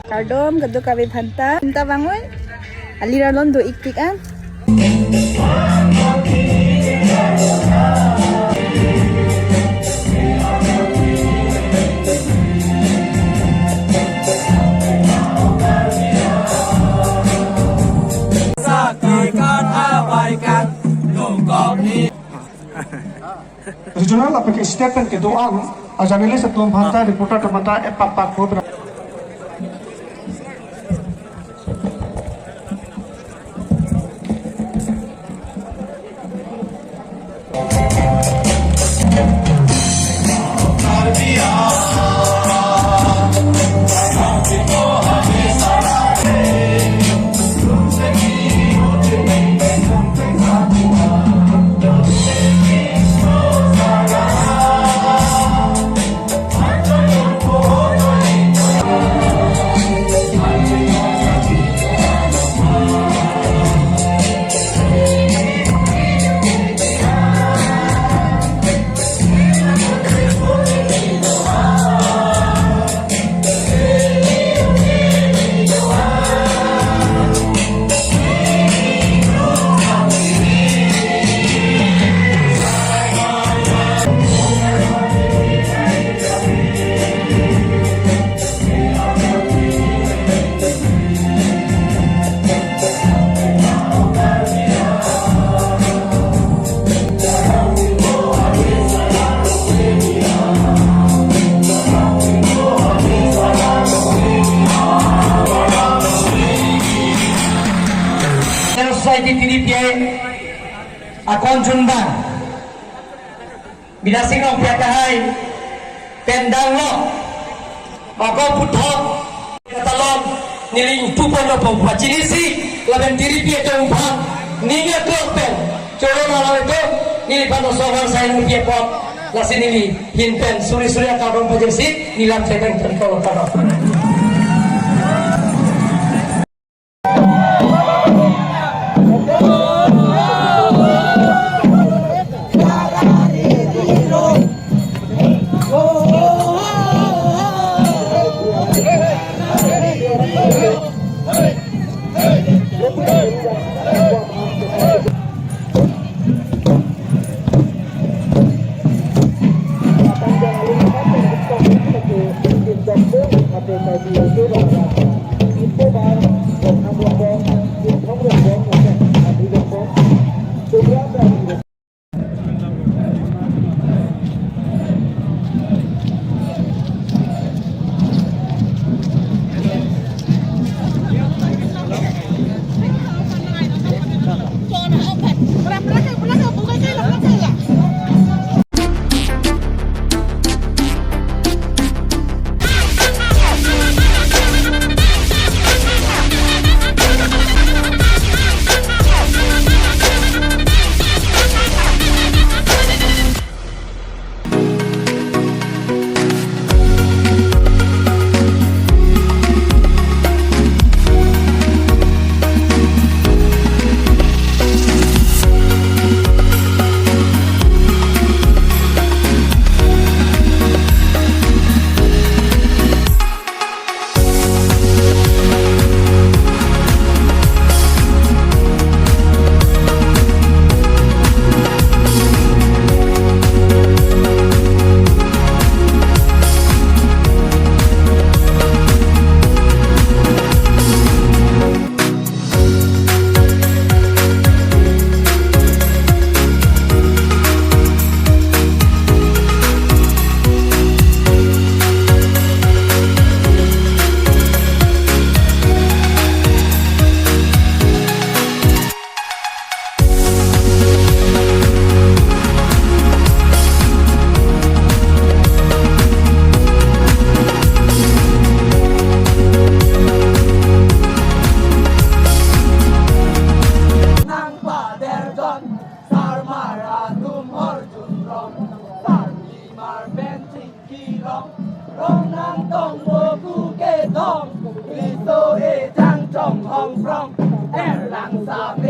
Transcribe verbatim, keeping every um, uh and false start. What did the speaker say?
Kardom kadokave aphanta. Aphanta vangnon. Alir along do-ik tik an. Regional lapen ke state pen kedo-an a-journalist atum aphanta, reporter atum aphanta epap pak ko. Society tiri pi ai akon chunbang Bidya Sing Rongpi akehai pen danglo. Ako puthot katalon neli ingpu ponlo pu pachinisi lapen tiri pi atum aphan ning aklok pen choro nalo itu neliphan osomar sai nung pi apot lasi neli ahin pen suri suri akardom pajirsi neli lam cheteng pen kalo kalo. Nangpader John, Sarmar atum Arjun Rong, Sarlimar pen Chingki Rong, Rongnang Tongboku Kedong, Riso Ejang Chonghong Prong, Erlang Sam